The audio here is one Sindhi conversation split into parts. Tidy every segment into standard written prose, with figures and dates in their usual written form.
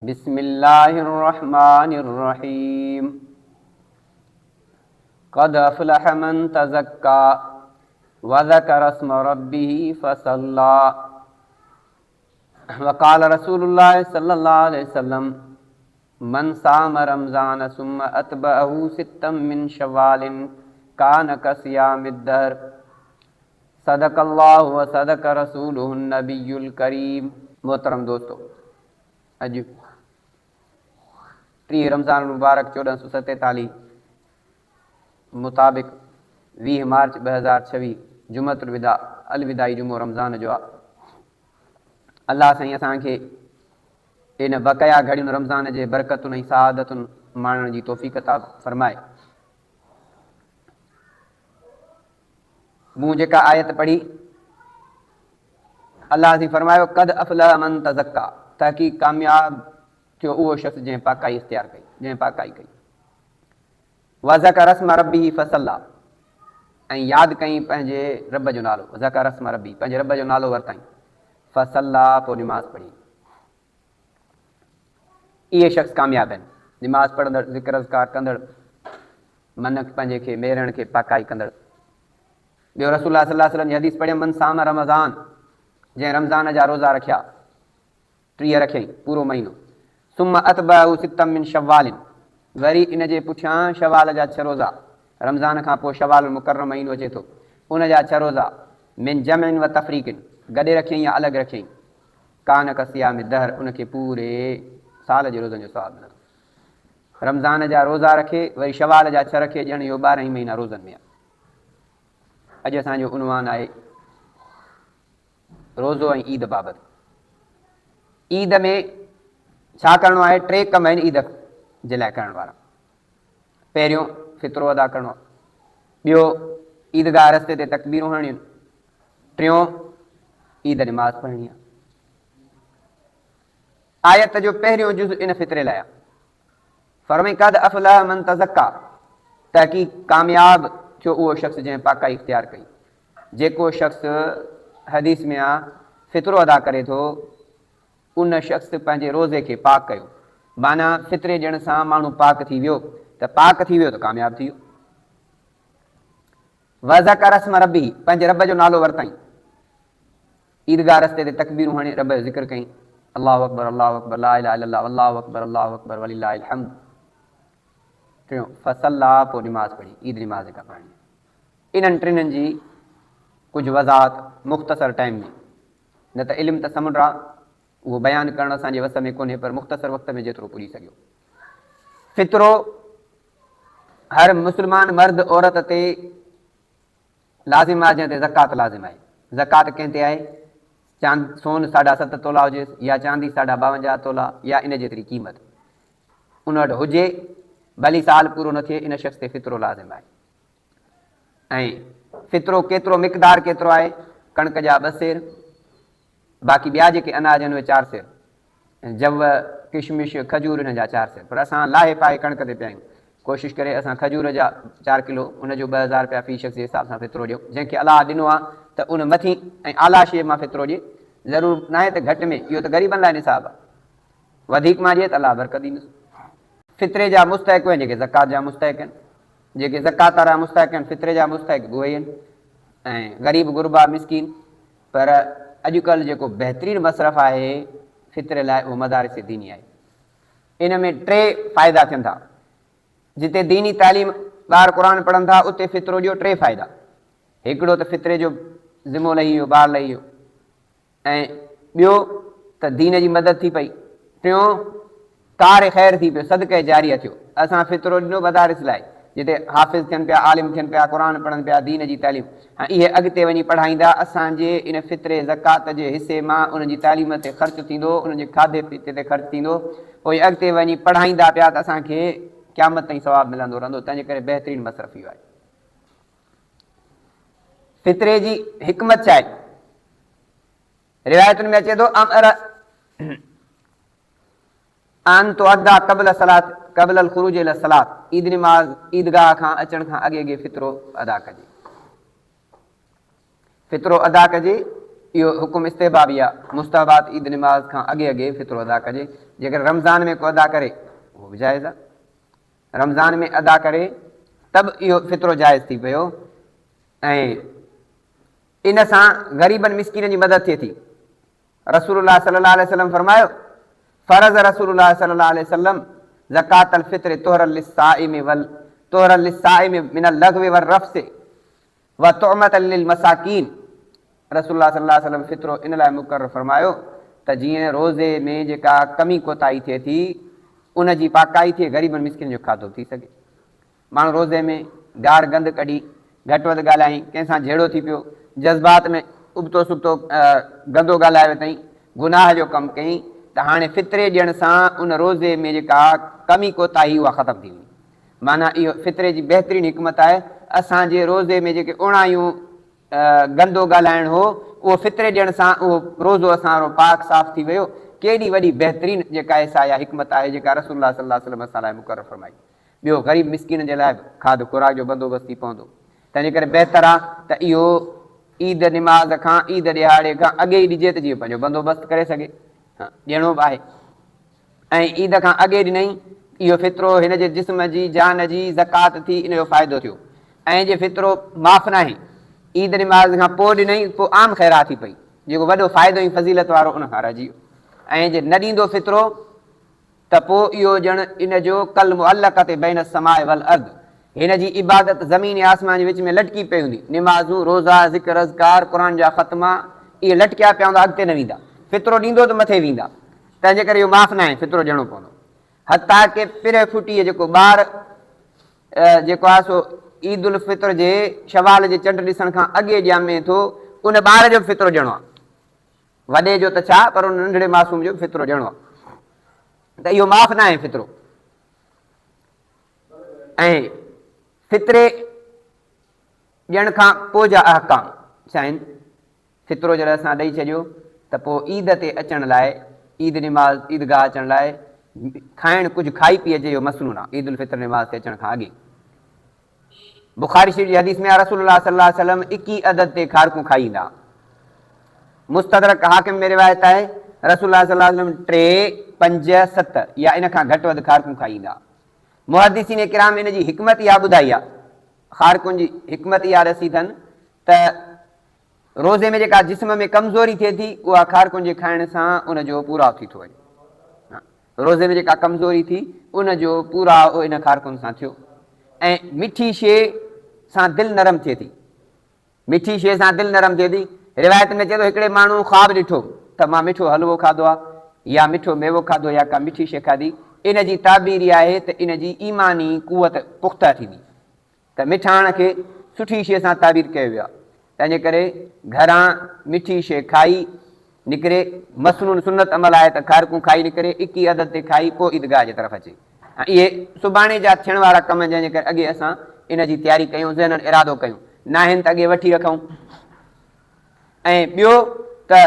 بسم الله الرحمن الرحيم قد افلح من تزكى وذكر اسم ربه فصلى وقال رسول الله صلى الله عليه وسلم من صام رمضان ثم اتبعه ستا من شوال كان كصيام الدهر صدق الله وصدق رسوله النبي الڪريم. محترم دوستو اڄ 30 رمضان المبارڪ 1447 مطابق 20 مارچ 2026 جمعة الوداع الوداعي جمعو رمضان جو آ. الله سائين اسان کي ان بقايا گهڙين رمضان جي برڪتن ۽ سعادتن ماڻڻ جي توفيق عطا فرمائي. مون جيڪا آيت پڙهي، الله سائين فرمايو، قد افلح من تزڪا، تحقيق ڪامياب ٿيو اهو شخص جنهن پاڪائي اختيار ڪئي، جنهن پاڪائي ڪئي. وذڪر اسم ربه فصلي، ۽ ياد ڪيائين پنهنجي رب جو نالو، ذڪر اسم ربه، پنهنجي رب جو نالو ورتائين، فصلي، پوء نماز پڙهي. اهي شخص ڪامياب آهن، نماز پڙهندڙ، ذڪر اذڪار ڪندڙ، من پنهنجي کي ميرڻ کي پاڪائي ڪندڙ. ٻيو رسول الله صلي الله عليه وسلم جي حديث پڙهيم من صام رمضان، جنهن رمضان جا روزا رکيا، 30 رکيائين پورو مهينو، ثم اتبعه ستا من شوال، وري ان جي پٺيان شوال جا 6 روزا، رمضان کان پوء شوال المڪرم مهينو اچي ٿو، ان جا 6 روزا، من جمع و تفريق، گڏي رکيائين يا الڳ رکيائين، ڪان ڪصيام الدهر، ان کي پوري سال جي روزن جو ثواب ملندو. رمضان جا روزا رکي وري شوال جا 6 رکي ڄڻ اهو 12 ئي مهينا روزن ۾ آهي. اڄ اسان جو عنوان آهي روزو ۽ عيد بابت. عيد ۾ ڇا ڪرڻو آهي؟ 3 ڪم آهن عيد جي لاء ڪرڻ وارا. پهريون فطرو ادا ڪرڻو آهي، ٻيو عيدگاهه رستي تي تڪبيرون هڻڻيون، ٽيون عيد نماز پڙهڻي آهي. آيت جو پهريون جز ان فطري لاء آهي. فرمائي قد افلح من تزڪا، تحقيق ڪامياب ٿيو اهو شخص جنهن پاڪائي اختيار ڪئي. جيڪو شخص حديث ۾ آ فطرو ادا ڪري ٿو ان شخص پنهنجي روزي کي پاڪ ڪيو، معنيٰ فطري ڏيڻ سان ماڻهو پاڪ ٿي ويو ته پاڪ ٿي ويو ته ڪامياب ٿي ويو. وذڪر اسم ربه، پنهنجي رب جو نالو ورتائين. عيدگاهه رستي تي تڪبيرون هڻي رب جو ذڪر ڪيائين، الله اڪبر الله اڪبر لا اله الا الله والله اڪبر الله اڪبر ولله الحمد. ٽيون فصلي، پوء نماز پڙهي، عيد نماز جيڪا پڙهڻي. انهن ٽنهن جي ڪجهه وضاحت مختصر ٽائيم ۾، نه ته علم ته سمنڊ آ، اهو بيان ڪرڻ اسان جي وس ۾ ڪونهي، پر مختصر وقت ۾ جيترو پڄي سگهيو. فطرو هر مسلمان مرد عورت تي لازم آهي، جنهن تي زڪوات لازم آهي. زڪوات ڪنهن تي آهي؟ چاند سون 7.5 تولا هجيس يا چاندي 52.5 تولا يا ان جيتري قيمت ان وٽ هجي، ڀلي سال پورو نه ٿئي، ان شخص تي فطرو لازم آهي. ۽ فطرو ڪيترو مقدار ڪيترو آهي؟ ڪڻڪ جا 2 سير، باقي ٻيا جيڪي اناج آهن اهي 4 سير، جو، ڪشمش، کجور انهن جا 4 سير. پر اسان لاهي پاهي ڪڻڪ تي پيا آهيون. ڪوشش ڪري اسان کجور جا 4 ڪلو ان جو 2000 رپيا في شخص جي حساب سان فطرو ڏيون. جنهن کي الله ڏنو آهي ته ان مٿين ۽ اعليٰ شيء مان فطرو ڏئي. ضرور ناهي ته گهٽ ۾، اهو ته غريبن لاء نصاب آهي. وڌيڪ مان ڏئي ته الله برڪت ڏيندس. فطري جا مستحق اهي آهن جيڪي زڪوات جا مستحق آهن. جيڪي زڪوات وارا مستحق آهن، فطري جا مستحق به اهي ئي آهن ۽ غريب غربا مسڪين. پر اڄڪلهه جيڪو بهترين مصرف آهي فطري لاء اهو مدارس ديني آهي. ان ۾ 3 فائدا ٿين ٿا. جتي ديني تعليم ٻار قرآن پڙهن ٿا اتي فطرو ڏيو، 3 فائدا. هڪڙو ته فطري جو ذمو لهي ويو، بار لهي ويو، ۽ ٻيو ته دين جي مدد ٿي پئي، ٽيون ڪار خير ٿي پيو، صدقه جاريه ٿيو. اسان فطرو ڏنو مدارس لاء، جتي حافظ ٿين پيا، عالم ٿين پيا، قرآن پڙهن پيا، دين جي تعليم، ۽ اهي اڳتي وڃي پڙهائيندا، اسان جي ان فطري زڪوات جي حصي مان انهن جي تعليم تي خرچ ٿيندو، انهن جي کاڌي پيتي تي خرچ ٿيندو، پوء اڳتي وڃي پڙهائيندا پيا ته اسان کي قيامت تائين ثواب ملندو رهندو، تنهنجي ڪري بهترين مصرف اهو آهي. فطري جي حڪمت ڇا آهي؟ روايتن ۾ اچي ٿو، امر ان تؤدى قبل صلاة قبل الخروج الى الصلاة، عيد نماز عيدگاهه کان اچڻ کان اڳي اڳي فطرو ادا ڪجي. فطرو ادا ڪجي اهو حڪم استحبابي آهي، مستحب آهي ته عيد نماز کان اڳي اڳي فطرو ادا ڪجي. جيڪڏهن رمضان ۾ ڪو ادا ڪري اهو به جائز آهي. رمضان ۾ ادا ڪري ته به اهو فطرو جائز ٿي پيو ۽ ان سان غريبن مسڪينن جي مدد ٿئي ٿي. رسول الله صلي الله عليه وسلم فرمايو، فرض رسول الله صلي الله عليه وسلم زڪوة الفطر طهرا للصائم وال طهرا للصائم من اللغو والرفث وطعمة للمساڪين رسول الله صلي الله عليه وسلم فطرو ان لاء مقرر فرمايو ته جيئن روزي ۾ جيڪا ڪمي ڪوتاهي ٿئي ٿي ان جي پاڪائي ٿئي غريبن مسڪينن جو کاڌو ٿي سگهي. ماڻهو روزي ۾ گار گند ڪڍي، گهٽ وڌ ڳالهائين، ڪنهن سان جهيڙو ٿي پيو، جذبات ۾ ابتو سبتو گندو ڳالهائي وتئين، گناهه جو ڪم ڪيائين ته هاڻي فطري ڏيڻ سان ان روزي ۾ جيڪا ڪمي ڪوتاهي اها ختم ٿي ويندي. معنيٰ اهو فطري جي بهترين حڪمت آهي. اسان جي روزي ۾ جيڪي اوڻايون، گندو ڳالهائڻ هو، اهو فطري ڏيڻ سان اهو روزو اسان وارو پاڪ صاف ٿي ويو. ڪيڏي وڏي بهترين جيڪا آهي سا اها حڪمت آهي جيڪا رسول الله صلي الله عليه وسلم اسان لاء مقرر فرمائي. ٻيو غريب مسڪينن جي لاء به کاڌ خوراڪ جو بندوبست ٿي پوندو. تنهنجي ڪري بهتر آ ته اهو عيد نماز کان عيد ڏهاڙي کان اڳي ئي ڏجي ته جيئن پنهنجو بندوبست ڪري سگهي. ها ڏيڻو به آهي ۽ عيد کان اڳي ڏنئي اهو فطرو هن جي جسم جي جان جي زڪوات ٿي ان جو فائدو ٿيو ۽ جي فطرو معاف ناهي عيد نماز کان پوء ڏنئي پوء عام خيرات ٿي پئي جيڪو وڏو فائدو ۽ فضيلت وارو ان کان رهجي ويو ۽ جي نه ڏيندو فطرو ته پوء اهو ڄڻ ان جو ڪالمعلقة بين السماء والارض هن جي عبادت زمين ۽ آسمان جي وچ ۾ لٽڪي پئي هوندي، نمازون، روزا، ذڪر اذڪار، قرآن جا ختما، اهي لٽڪيا پيا هوندا اڳتي نه ويندا. فطرو ڏيندو ته مٿي ويندا. تنهن جي ڪري اهو معاف ناهي، فطرو ڏيڻو پوندو. حتيٰ ڪه پرهه ڦٽيء جيڪو ٻار جيڪو آهي سو عيد الفطر جي شوال جي چنڊ ڏسڻ کان اڳي ڄامي ٿو، ان ٻار جو به فطرو ڏيڻو آهي. وڏي جو ته ڇا پر ان ننڍڙي معصوم جو به فطرو ڏيڻو آهي ته اهو معاف ناهي فطرو ۽ فطري ڏيڻ کان پوء جا احڪام ڇا آهن؟ فطرو جڏهن اسان ڏئي ڇڏيو ته پوء عيد تي اچڻ لاء عيد نماز عيدگاهه اچڻ لاء کائڻ ڪجهه کائي پي اچي اهو مسنون آهي عيد الفطر نماز تي اچڻ کان اڳي بخاري شريف جي حديث ۾ آهي رسول الله صلي الله عليه وسلم اڪي عدد تي کارڪون کائي ايندا ها. مستدرڪ حاڪم ۾ روايت آهي رسول الله صلي الله عليه وسلم ٽي، پنج، ست يا ان کان گهٽ وڌ کارڪون کائي ايندا ها. محدثين ڪرام ان جي حڪمت اها ٻڌائي آهي، کارڪن جي حڪمت اها ڏسي اٿن ته روزي ۾ جيڪا جسم ۾ ڪمزوري ٿئي ٿي اها کارڪن جي کائڻ سان ان جو پورائو ٿي ٿو وڃي. روزي ۾ جيڪا ڪمزوري ٿي ان جو پورائو ان کارڪن سان ٿيو ۽ مٺي شيء سان دل نرم ٿئي ٿي. مٺي شيء سان دل نرم ٿئي ٿي. روايت ۾ اچي ٿو هڪڙي ماڻهو خواب ڏٺو ته مان مٺو حلوو کاڌو آهي يا مٺو ميوو کاڌو يا ڪا مٺي شيء کاڌي ان جي تعبير اها آهي ته ان جي ايماني قوت پخته ٿيندي. ته مٺاڻ کي سٺي شيء سان تعبير ڪيو ويو آهي، تنهنجي ڪري گهران مٺي شيء کائي نڪري، مسنون سنت عمل آهي ته کارڪون کائي نڪري، اڪي عدد تي کائي پوء عيدگاهه جي طرف اچي ۽ اهي سڀاڻي جا ٿيڻ وارا ڪم جنهن جي ڪري اڳي اسان ان جي تياري ڪيون، ذهنن ارادو ڪيون، ناهن ته اڳي وٺي رکون ۽ ٻيو ته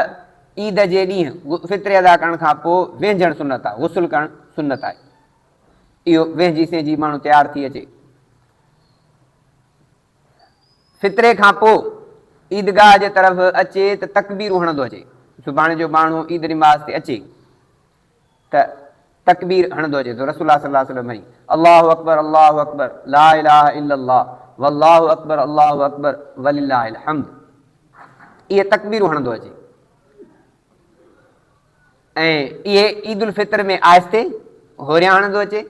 عيد جي ڏينهن فطري ادا ڪرڻ کان پوء وهنجڻ سنت آهي، غسل ڪرڻ سنت آهي. اهو وهنجي سهنجي ماڻهو تيار ٿي اچي. فطري کان پوء عيدگاهه جي طرف اچي ته تڪبيرون هڻندو اچي. سڀاڻي جو ماڻهو عيد نماز تي اچي ته تڪبير هڻندو اچي ته رسول الله صلي الله عليه وسلم هنئي الله اڪبر الله اڪبر لا اله الا الله والله اڪبر الله اڪبر ولله الحمد اهي تڪبيرون هڻندو اچي. ۽ اهي عيد الفطر ۾ آهستي هوريان هڻندو اچي،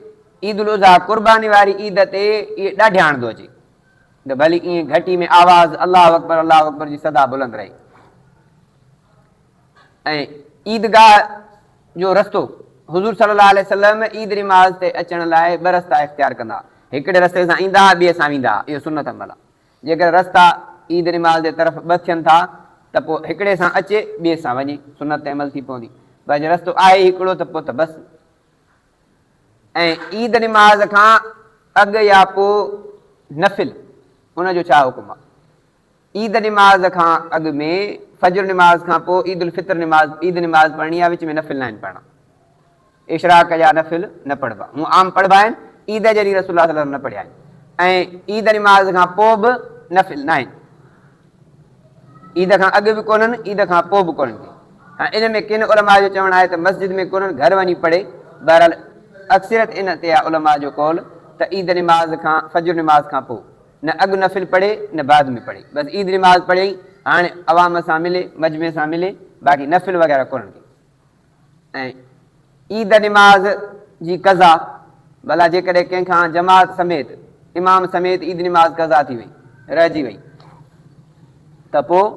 عيد الاضحيٰ قرباني واري عيد تي اهي ڏاڍيان هڻندو اچي ته ڀلي ائين گهٽي ۾ آواز الله اڪبر الله اڪبر جي صدا بلند رهي. ۽ عيدگاهه جو رستو حضور صلي الله عليه وسلم عيد نماز تي اچڻ لاء ٻه رستا اختيار ڪندا، هڪڙي رستي سان ايندا ٻئي سان ويندا، اهو سنت عمل آهي. جيڪڏهن رستا عيد نماز جي طرف ٻه ٿين ٿا ته پوء هڪڙي سان اچي ٻئي سان وڃي سنت تي عمل ٿي پوندي پر جي رستو آهي ئي هڪڙو ته پوء ته بس. ۽ عيد نماز کان اڳ يا پوء نفل ان جو ڇا حڪم آهي؟ عيد نماز کان اڳ ۾ فجر نماز کان پوء عيد الفطر نماز عيد نماز پڙهڻي آهي وچ ۾ نفل ناهن پڙهڻا. اشراق جا نفل نه پڙهبا. هونء عام پڙهبا آهن، عيد جي ڏينهن رسول الله صلي الله عليه وسلم نه پڙهيا آهن ۽ عيد نماز کان پوء به نفل ناهن. عيد کان اڳ به ڪونهن، عيد کان پوء به ڪونهن ڪي. هاڻي ان ۾ ڪن علماء جو چوڻ آهي ته مسجد ۾ ڪونهن، گهر وڃي پڙهي. بهرحال اڪثريت ان تي آهي علماء جو قول ته عيد نماز کان فجر نماز کان پوء نه اڳ نفل پڙهي نه بعد ۾ پڙهي. بس عيد نماز پڙهيائين هاڻي عوام سان ملي، مجمعي سان ملي، باقي نفل وغيره ڪونهن ڪي. ۽ عيد نماز جي قضا، ڀلا جيڪڏهن ڪنهن کان جماعت سميت، امام سميت عيد نماز قضا ٿي وئي، رهجي وئي، ته پوء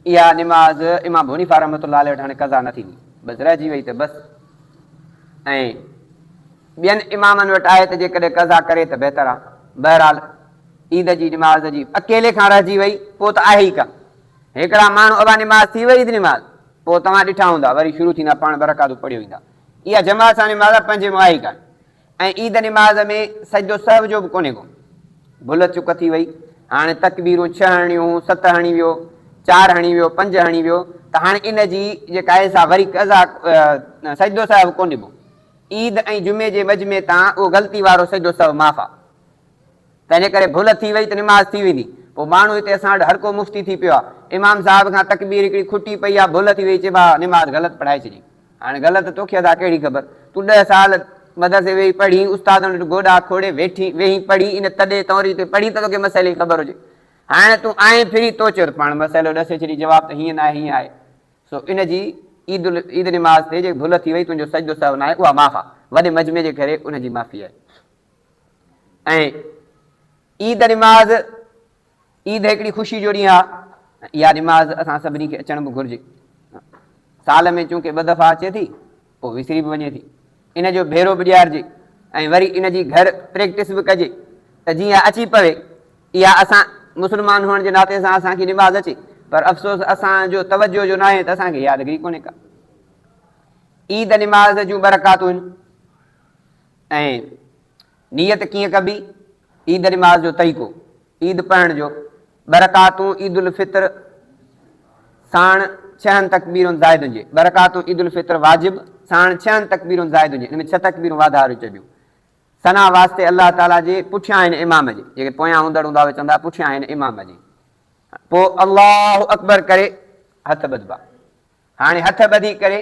اها نماز امام ابو حنيفه رحمة الله عليه وٽ هاڻي قضا نه ٿيندي، بس رهجي وئي ته بس. ۽ ٻين امامن وٽ آهي ته جيڪڏهن قضا ڪري ته بهتر آهي. بهرحال عيد جي نماز جي اڪيلي کان رهجي وئي پوء ته آهي ئي ڪانه. هڪڙا ماڻهو ابا نماز ٿي وئي عيد نماز، پوء توهان ڏٺا هوندا وري شروع ٿيندا پاڻ ٻه رڪعتون پڙهيو ايندا. اها جماعت سان نماز آهي پنهنجي مان آهي ئي ڪانه. ۽ عيد نماز ۾ سجدو سهو جو به ڪونهي ڪو. ڀل چڪ ٿي وئي. هاڻي تڪبيرون ڇهه هڻڻيون هون ست هڻي ويو، چار هڻي ويو، پنج هڻي ويو ته هاڻي ان جي جيڪا آهي سا وري قضا سجدو سهو ڪونه ڏبو. عيد ۽ جمعي جي مجمعي تان اهو غلطي وارو سجدو سهو معاف آهي. تنهنجي ڪري ڀل ٿي وئي ته نماز ٿي ويندي. پوء ماڻهو هتي اسان وٽ هر ڪو مفتي ٿي پيو آهي. امام صاحب کان تڪبير هڪڙي کٽي پئي آهي، ڀل ٿي وئي چئبا نماز غلط پڙهائي ڇڏي. هاڻي غلط توکي ادا ڪهڙي خبر. تون ڏهه سال مدرسي ويهي پڙهين، استادن وٽ گوڏا کوڙي ويٺين ويهين پڙهين، ان تڏي تونري تي پڙهين ته توکي مسئلي جي خبر هجي. هاڻي تون آئين ڦري تو چيو ته پاڻ مسئلو ڏسي ڇڏي جواب ته هيئن ناهي هيئن آهي. سو ان جي عيد عيد نماز تي جيڪا ڀل ٿي وئي تنهنجو سجدو سهو ناهي اها معاف آهي. وڏي مجمعي جي ڪري ان جي معافي آهي. ۽ عيد نماز، عيد هڪڙي خوشي جو ڏينهن آهي، اها نماز اسان سڀني کي اچڻ به گهرجي. سال ۾ چونڪه ٻه دفعا اچي ٿي، پوء وسري به وڃي ٿي. ان جو ڀيرو به ڏيارجي ۽ وري ان جي گهر پريڪٽس به ڪجي ته جيئن اچي پوي. اها اسان مسلمان هئڻ جي ناتي سان اسان کي نماز اچي، پر افسوس اسان جو توجهه جو ناهي ته اسان کي يادگيري ڪونهي ڪا. عيد نماز جون ٻه رڪعتون آهن. ۽ نيت ڪيئن ڪبي؟ عيد نماز جو طريقو، عيد پڙهڻ جو ٻه رڪعتون عيد الفطر ساڻ ڇهن تڪبيرن زائدن جي، ٻه رڪعتون عيد الفطر واجب ساڻ ڇهن تڪبيرن زائدن جي، ان ۾ ڇهه تڪبيرون واڌاريون چئبيون. ثنا واسطي الله تعاليٰ جي پٺيان هن امام جي، جيڪي پويان هوندڙ هوندا اهي چوندا پٺيان هن امام جي، پوء الله اڪبر ڪري هٿ ٻڌبا. هاڻي هٿ ٻڌي ڪري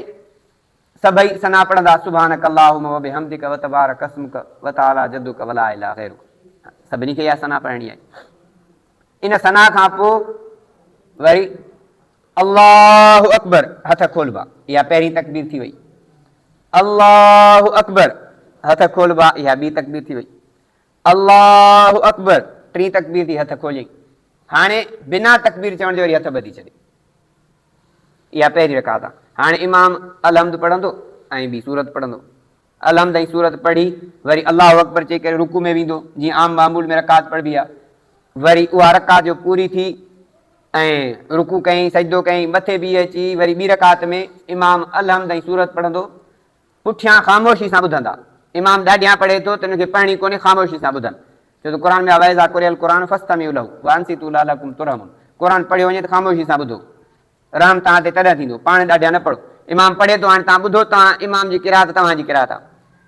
سڀئي ثنا پڙهندا، سبحانک اللهم وبحمدک وتبارک اسمک وتعالي جدک ولا اله غيرک. سڀني کي اها ثنا پڙهڻي آهي. ان ثنا کان پوء وري الله اڪبر هٿ کولبا، اها پهرين تڪبير ٿي وئي. الله اڪبر هٿ کولبا، اها ٻي تڪبير ٿي وئي. الله اڪبر ٽين تڪبير ٿي، هٿ کوليائين. هاڻي بنا تڪبير چوڻ جي وري هٿ ٻڌي ڇڏي. اها پهرين رڪعت آ. هاڻي امام الحمد پڙهندو ۽ ٻي سورت پڙهندو. الحمد ۽ سورت پڙهي وري الله اڪبر چئي ڪري رڪوع ۾ ويندو جيئن عام معمول ۾ رڪعت پڙهبي آ. وري اها رڪعت جو پوري ٿي ۽ رڪوع ڪيائين سجدو ڪيائين مٿي بيهي اچي وري ٻي رڪعت ۾ امام الحمد ۽ سورت پڙهندو. پٺيان خاموشي سان ٻڌندا. امام ڏاڍيان پڙهي ٿو ته ان کي پڙهڻي ڪونهي خاموشي سان ٻڌن. ڇو ته قرآن ۾ آهي واذا قرئ القرآن فاستمعوا له وانصتوا لعلڪم ترحمون قرآن پڙهيو وڃي ته خاموشي سان ٻڌو رحم توهان تي تڏهن ٿيندو. پاڻ ڏاڍيان نه پڙهو. امام پڙهي ٿو هاڻي توهان ٻڌو توهان امام جي قرات توهان جي قرات آهي.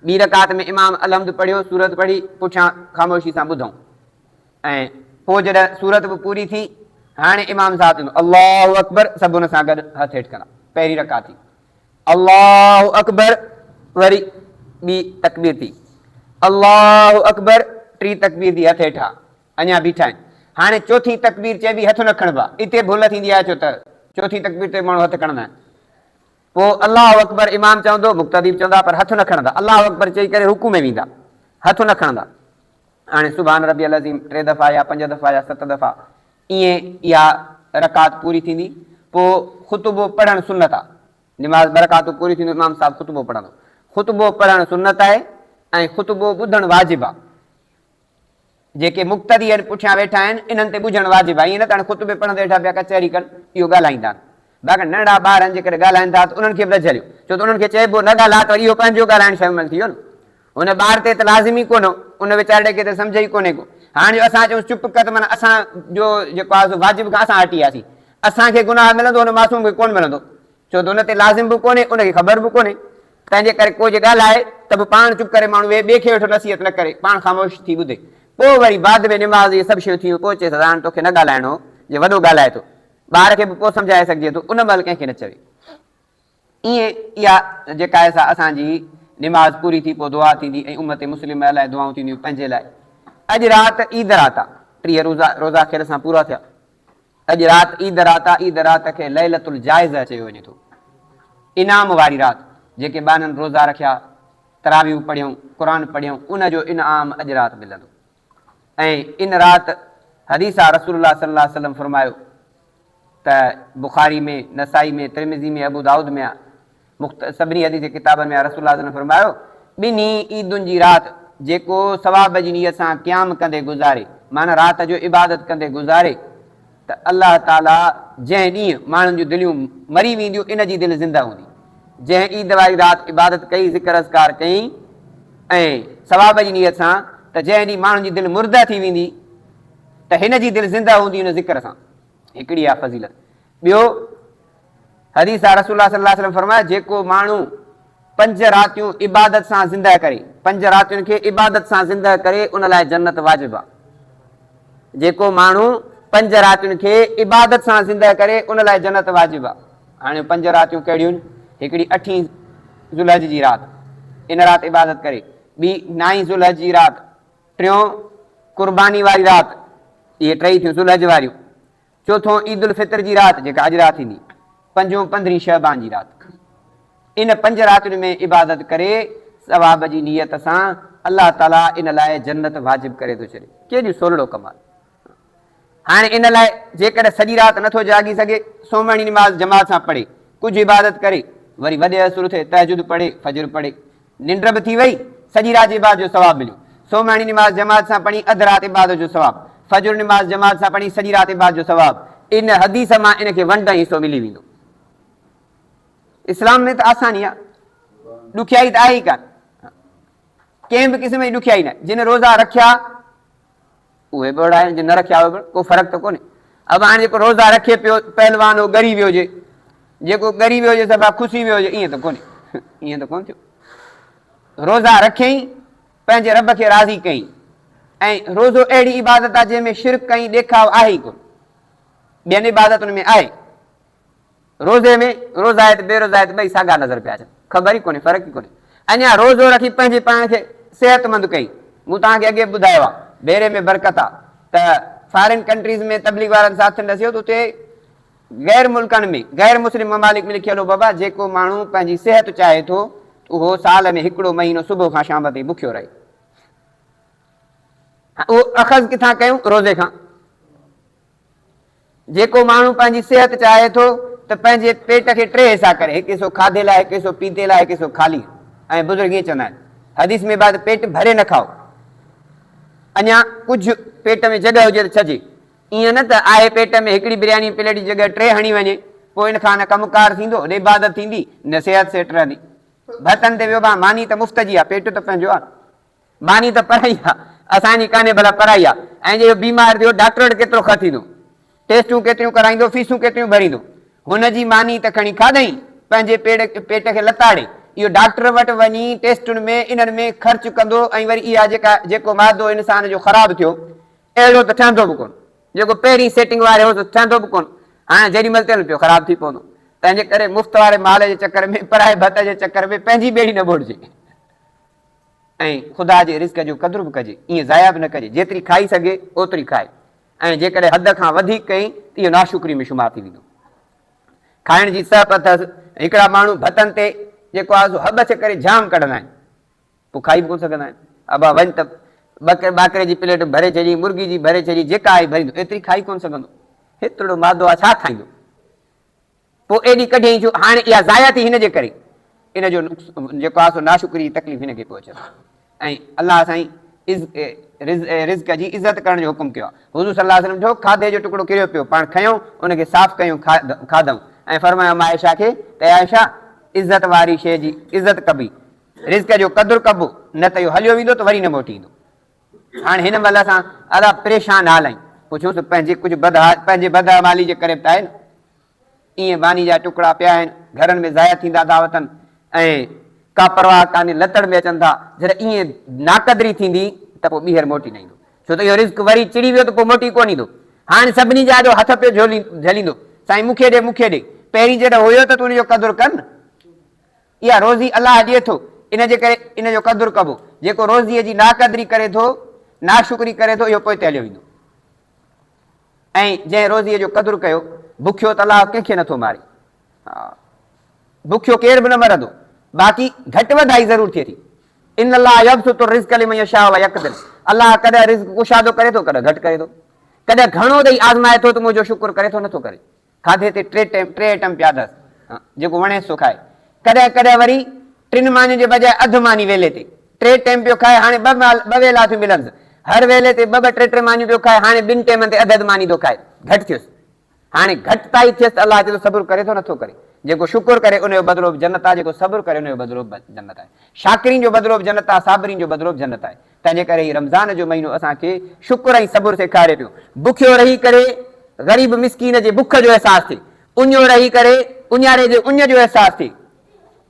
ٻي رڪعت ۾ امام الحمد پڙهيو سورت پڙهي پٺيان خاموشي سان ٻڌئون ۽ پوء جڏهن سورت به پوري ٿي هاڻي امام صاحب چوندو الله اڪبر سڀ ان سان گڏ هٿ هيٺ ڪندا پهرين رڪعت ٿي. الله اڪبر وري ٻي تڪبير ٿي الله اڪبر ٽين تڪبير ٿي هٿ هيٺ آ اڃا بيٺا آهن هاڻي چوٿين تڪبير چئبي هٿ نه کڻبا اتي ڀل ٿيندي آهي ڇو ته چوٿين تڪبير تي ماڻهو هٿ کڻندا آهن پوء الله اڪبر امام چوندو مقتدي به چوندا پر هٿ نه کڻندا الله اڪبر چئي ڪري رڪوع ۾ ويندا هٿ نه کڻندا هاڻي سبحان ربي العظيم ٽي دفعا يا پنج دفعا يا ست دفعا ائين اها رڪعت پوري ٿيندي پوء خطبو پڙهڻ سنت آ نماز ٻه رڪعتون پوريون ٿينديون امام صاحب خطبو پڙهندو. خطبو پڙهڻ سنت آهي ۽ خطبو ٻڌڻ واجب آهي. جيڪي مقتدي آهن پٺيان ويٺا آهن انهن تي ٻجهڻ واجب آهي. ائين نه ته هاڻي خطبي پڙهندي ويٺا پيا ڪچهري ڪن اهو ڳالهائيندا آهن. باقي ننڍڙا ٻار آهن جيڪڏهن ڳالهائين ٿا ته انهن کي به نه جهليو ڇو ته انهن کي چئبو نه ڳالهاء ته وري اهو پنهنجو ڳالهائڻ شامل ٿي ويو نه. هن ٻار تي ته لازم ئي ڪونه هو، ان ويچارڙي کي ته سمجهه ئي ڪونهي ڪو. هاڻ جو اسان چئون چپ ڪر ته معنيٰ اسان جو جيڪو آهي سو واجب کان اسان هٽي وياسين. اسان کي گناهه ملندو هن معصوم کي ڪونه ملندو. ڇو ته ان تي لازم به ڪونهي، ان کي خبر به ڪونهي. تنهن جي ڪري ڪو جي ڳالهائي ته به پاڻ چپ ڪري ماڻهو ويهي، ٻئي کي ويٺو نصيحت نه ڪري، پاڻ خاموش ٿي ٻڌي. پوء وري بعد ۾ نماز اهي سڀ شيون ٿيون پوء چئيس ته هاڻ توکي نه ڳالهائڻو هو، جي وڏو ڳالهائي ٿو. ٻار کي به پوء سمجهائي سگهجي ٿو، ان مهل ڪنهن کي نه چوي. ائين اها جيڪا آهي سا اسان جي نماز پوري ٿي پوء دعا ٿيندي ۽ امت مسلمه لاء دعائون ٿينديون پنهنجي لاء. اڄ رات عيد رات آ، 30 روزا روزا خير سان پورا ٿيا. اڄ رات عيد رات آ، عيد رات کي ليلة الجائزه چيو وڃي ٿو. انعام واري رات، جيڪي ٻانهن روزا رکيا، تراويحون پڙهيون، قرآن پڙهيون، ان جو انعام اڄ رات ملندو. ۽ ان رات حديث آ رسول الله صلي الله عليه وسلم فرمايو ته بخاري ۾، نسائي ۾، ترمذي ۾، ابو دائود ۾ آ، مخت سڀني حديث جي ڪتابن ۾ آ رسول الله صلي الله عليه وسلم فرمايو، ٻنهي عيدن جي رات جيڪو ثواب جي نيت سان قيام ڪندي گذاري معنيٰ رات جو عبادت ڪندي گذاري ته الله تعاليٰ جنهن ڏينهن ماڻهن جون دليون مري وينديون ان جي دل زنده هوندي. جنهن عيد واري رات عبادت ڪئي، ذڪر اذڪار ڪئي ۽ ثواب جي نيت سان ته جنهن ڏينهن ماڻهن جي دل مرده ٿي ويندي ته هن جي دل زنده هوندي ان ذڪر سان. هڪڙي آهي فضيلت. ٻيو حديث آهي رسول الله صلي الله عليه وسلم فرمايو جيڪو ماڻهو پنج راتيون عبادت سان زنده ڪري، پنج راتين کي عبادت سان زنده ڪري ان لاء جنت واجب آهي. جيڪو ماڻهو پنج راتين کي عبادت سان زنده ڪري ان لاء جنت واجب آهي. هاڻي پنج راتيون ڪهڙيون؟ هڪڙي اٺين ذوالحج جي رات، ان رات عبادت ڪري، ٻي نائين ذوالحج جي رات، ٽيون قرباني واري رات، اهي ٽئي ٿيون ذوالحج واريون، چوٿون عيد الفطر جي رات جيڪا اڄ رات ٿيندي، پنجون پندرهين شعبان جي رات. ان پنج راتين ۾ عبادت ڪري ثواب جي نيت سان الله تعالي ان لاء جنت واجب ڪري ٿو ڇڏي. ڪيڏو سولڙو ڪم آهي. هاڻي ان لاء جيڪڏهن سڄي رات نٿو جاڳي سگهي، سومهڻي نماز جماعت سان پڙهي، ڪجهه عبادت ڪري، وري وڏي عصر اٿي تهجد پڙهي، فجر پڙهي. ننڊ به ٿي وئي، سڄي رات جي عبادت جو ثواب مليو. سومهڻي نماز جماعت سان پڙهي اڌ رات عبادت جو ثواب. فجر نماز جماعت سان پڙهي سڄي رات عبادت جو ثواب. ان حديث مان ان کي ونڊ ۽ حصو ملي ويندو. اسلام ۾ ته آساني آ، ڏکيائي ته آهي ئي ڪانه. ڪنهن به قسم جي ڏکيائي نه. جن روزا رکيا اهي به اهڙا آهن، جن نه رکيا اهي به، ڪو فرق ته ڪونهي. اب هاڻي جيڪو روزا رکي پيو پهلوان اهو ڳري ويو هجي، جيڪو ڳري ويو هجي صفا کسي ويو هجي، ائين ته ڪونهي، ائين ته ڪونه ٿيو. روزا رکيائين پنهنجي رب کي راضي ڪيائين ۽ روزو اهڙي عبادت آهي جنهن ۾ شرڪ ۽ ڏيکاء آهي ئي ڪونه، ٻين عبادتن ۾ آهي. روزي ۾ روزائت بي روزائت ٻئي ساڳا نظر پيا اچن، خبر ئي ڪونهي، فرق ئي ڪونهي. اڃا روزو رکي پنهنجي پاڻ کي صحتمند ڪئي. مون توهان کي اڳي به ٻڌايو آهي، ڀيري ۾ برڪت آهي ته فارين ڪنٽريز ۾ تبليغ وارن ساٿين ڏسيو ته اتي غير ملڪن ۾ غير مسلم ممالڪ ۾ لکيل هو بابا جيڪو ماڻهو پنهنجي صحت چاهي ٿو ته اهو سال ۾ هڪڙو مهينو صبح کان شام تائين بکيو رهي. اهو اخذ ڪٿان ڪيون؟ روزي کان. جيڪو ماڻهو پنهنجي صحت چاهي ٿو ته پنهنجي پيٽ کي ٽي حصا ڪري، هڪ حصو کاڌي لاء، هڪ حصو پيتي لاء، هڪ حصو خالي. ۽ بزرگ ائين چوندا آهن، حديث ۾ به آهي ته پيٽ ڀري نه کائو، اڃا ڪجهه پيٽ ۾ جڳهه هجي ته ڇڏجي. ائين نه ته آهي پيٽ ۾ هڪڙي برياني پليٽ جي جڳهه ٽي هڻي وڃي، پوء ان کان نه ڪم ڪار ٿيندو، نه عبادت ٿيندي، نه صحت سيٽ رهندي. ڀتن تي ويو ڀان، ماني ته مفت جي آهي، پيٽ ته پنهنجو آهي. ماني ته پرائي آ، اسان جي ڪانهي ڀلا پرائي آ. ۽ جي اهو بيمار ٿيو ڊاڪٽر وٽ ڪيترو خرچ ٿيندو، ٽيسٽون ڪيتريون ڪرائيندو، فيسون ڪيتريون ڀريندو. هن جي ماني ته کڻي کاڌئين، پنهنجي پيٽ کي لتاڙي، اهو ڊاڪٽر وٽ وڃي ٽيسٽن ۾ انهن ۾ خرچ ڪندو ۽ وري اها جيڪا جيڪو مادو انسان جو خراب ٿيو اهڙو ته ٺهندو به ڪونه، جيڪو پهرين سيٽنگ واري هو سو ٺهندو به ڪونه، هاڻي جيڏي مهل تيل پيو خراب ٿي پوندو. تنهنجي ڪري مفت واري مال جي چڪر ۾ پرائي ڀت جي چڪر ۾ پنهنجي ٻيڙي نه ٻوڙجي. ۽ خدا جي رزق جو قدر به ڪجي، ائين ضايع به نه ڪجي، جيتري کائي سگهي اوتري کائي ۽ جيڪڏهن حد کان وڌيڪ ڪئي ته اهو ناشڪري ۾ شمار ٿي ويندو. کائڻ جي سهپ اٿس، هڪڙا ماڻهو ڀتن تي جيڪو آهي سو هٻڇ ڪري جام ڪڍندا آهن، پوء کائي به ڪونه سگهندا آهن. ابا وڃ ته ٻاڪري جي پليٽ ڀري ڇڏي، مرغي جي ڀري ڇڏي، جيڪا آئي ڀريندو، ايتري کائي ڪونه سگهندو، هيترڙو مادو آهي ڇا کائيندو؟ پوء ايڏي ڪڍيائين ڇو؟ هاڻي اها ضايع ٿي هن جي ڪري. ان جو نقص جيڪو آهي سو ناشڪري جي تڪليف هن کي پهچي ٿي. ۽ الله سائين رزق جي عزت ڪرڻ جو حڪم ڪيو آهي. حضور صلي الله عليه وسلم ڏٺو کاڌي جو ٽڪڙو ڪريو پيو، پاڻ کنيو ان کي صاف ڪيون کاڌائون ۽ فرمايو عائشه کي ته اي عائشه عزت واري شيء جي عزت ڪبي، رزق جو قدر ڪبو، نه ته اهو هليو ويندو ته وري نه موٽي ايندو. هاڻ هن مهل اسان ادا پريشان حال آهيون. پڇوس پنهنجي ڪجهه بد پنهنجي بداعمالي جي ڪري به ته آهي نه. ائين ماني جا ٽڪڙا پيا آهن، گهرن ۾ ضايع ٿيندا ٿا وتن ۽ ڪا پرواهه ڪانهي، لتڙ ۾ اچن ٿا. جڏهن ائين ناقدري ٿيندي ته پوء ٻيهر موٽي نه ايندو. ڇو ته اهو رزق وري چڙهي ويو ته پوء موٽي ڪونه ايندو. هاڻ سڀني جا آڏو هٿ پيو جهليندو. سائين مون کي ڏي مون کي ڏي. پهرين جڏهن هيو ته تون ان جو قدر ڪر نه. اها روزي الله ڏئي ٿو، ان جي ڪري ان جو قدر ڪبو. جيڪو روزيء جي ناقدري ڪري ٿو، ناشڪري ڪري ٿو، اهو پوئتي هليو ويندو. ۽ جنهن روزيء جو قدر ڪيو، بکيو ته الله ڪنهن کي نٿو ماري. ها، بکيو ڪير به نه مرندو، باقي گهٽ وڌائي ضرور ٿئي ٿي. ان الله يبسط الرزق لمن يشاء ويقدر، الله ڪڏهن رزق ڪشادو ڪري ٿو، ڪڏهن گهٽ ڪري ٿو. ڪڏهن گهڻو ڏئي آزمائي ٿو ته منهنجو شڪر ڪري ٿو نٿو ڪري. کاڌي تي ٽي ٽيم ٽي ائٽم پيا اٿس، جيڪو وڻيس سو کائي. ڪڏهن ڪڏهن وري ٽن مانين جي بجاء اڌ ماني ويلي تي ٽي ٽيم پيو کائي، هاڻي ٻه مال ٻه ويلا ٿيون ملنس. هر ويلي تي ٻه ٻه ٽي ٽي مانيون پيو کائي، هاڻي ٻن ٽيمن تي اڌ اڌ ماني ٿو کائي. گهٽ ٿيس. هاڻي گهٽتائي ٿيس ته الله چئي ٿو صبر ڪري ٿو نٿو ڪري. جيڪو شڪر ڪري ان جو بدلو به جنت آهي، جيڪو صبر ڪري ان جو بدلو به جنت آهي. شاڪرين جو بدلو به جنت آهي، صابرين جو بدلو به جنت آهي. تنهنجي ڪري هي رمضان جو مهينو اسان کي شڪر ۽ صبر سيکاري پيو. بکيو رهي ڪري غريب مسڪين جي بک جو احساس ٿئي. اڃيو رهي ڪري اڃاري جي اڃ جو احساس ٿئي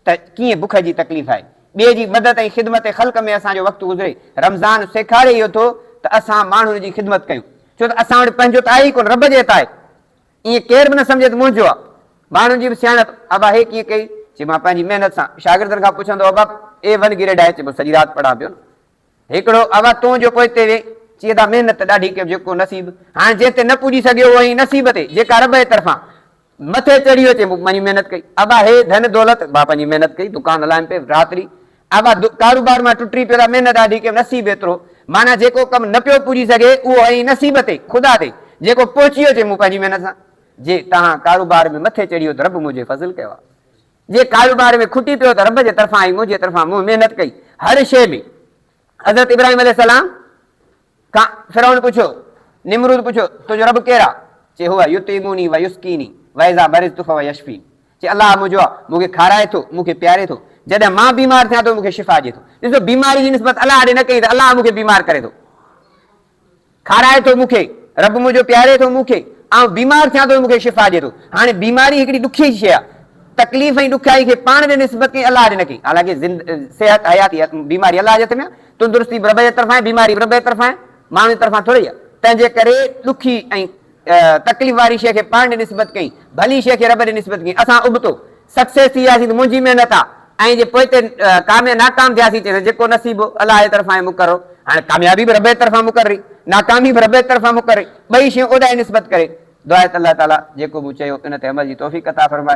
ته ڪيئن بک جي تڪليف آهي. ٻئي جي مدد ۽ خدمت خلق ۾ اسان جو وقت گذري. رمضان سيکاري اهو ٿو ته اسان ماڻهن جي خدمت ڪيون. ڇو ته اسان وٽ پنهنجو ته آهي ئي ڪونه، رب جي هٿ آهي. ائين ڪير به نه سمجهي ته منهنجو آ. ماڻهن جي به سياڻپ، ابا هي ڪيئن ڪئي؟ چي مان پنهنجي محنت سان. شاگردن کان پڇندو ابا اي ون گريڊ آهي؟ چئبو سڄي رات پڙهان پيو نه. هڪڙو ابا تون جو پوئتي وئين؟ چي ادا محنت ته ڏاڍي ڪيم جيڪو نصيب. هاڻي جنهن تي نه پڄي سگهيو اهو ائين نصيب تي جيڪا رب جي طرفان مٿي چڙهي ويو چي مون پنهنجي محنت ڪئي. ابا هي ڌن دولت مان پنهنجي محنت ڪئي دڪان هلايم پئي رات ڏينهن. ابا ڪاروبار مان ٽٽي پيو ته محنت ڏاڍي ڪيم نصيب ايترو معنيٰ جيڪو ڪم نه پيو پڄي سگهي اهو ائين نصيب تي خدا تي جيڪو پهچي ويو چي مون پنهنجي محنت سان جي توهان ڪاروبار ۾ مٿي چڙهي ويو ته رب منهنجي فضل ڪيو آهي جي ڪاروبار ۾ کٽي پيو ته رب جي طرفان ۽ منهنجي طرفان مون محنت ڪئي هر شيء ۾ حضرت ابراهيم عليه السلام کان فرعون پڇيو، نمرود پڇيو، تنهنجو رب ڪير آ؟ چي هو يطعمني و يسقيني و اذا مرضت فهو يشفين. چي الله منهنجو آ، مون کي کارائي ٿو، مون کي پياري ٿو، جڏهن مان بيمار ٿيان ٿو مون کي شفا ڏئي ٿو. ڏسو بيماري جي نسبت الله ڏي نه ڪئي ته الله مون کي بيمار ڪري ٿو، کارائي ٿو مون کي، رب منهنجو پياري ٿو مون کي، آئون بيمار ٿيان ٿو مون کي شفا ڏئي ٿو. هاڻي بيماري هڪڙي ڏکي شيء آ، تڪليف ۽ ڏکيائي کي پاڻ ڏي نسبت ڪئي الله ڏي نه ڪئي. حالانڪه صحت، حياتي، بيماري الله جي هٿ ۾ آ، تندرستي به رب جي طرفان آهي، بيماري به رب جي طرفان آهي، ماڻهن جي طرفان ٿوري آهي. تنهن جي ڪري ڏکي ۽ تڪليف واري شيء کي پاڻ ڏي نسبت ڪئي، ڀلي شيء کي رب ڏي نسبت ڪئي. اسان ابتو سڪسيس ٿي وياسين ته منهنجي محنت آهي ۽ جي پوئتي ڪامياب ناڪام ٿياسين چيسين جيڪو نصيب هو الله جي طرفان آهي مقرر هو. هاڻي ڪاميابي به رب جي طرفان مقرر هئي، ناڪامي به رب جي طرفان مقرر هئي، ٻئي شيون اوڏانهن نسبت ڪري دعا آهي ته الله تعاليٰ جيڪو مون چيو ان تي عمل جي توفيق عطا فرمائي.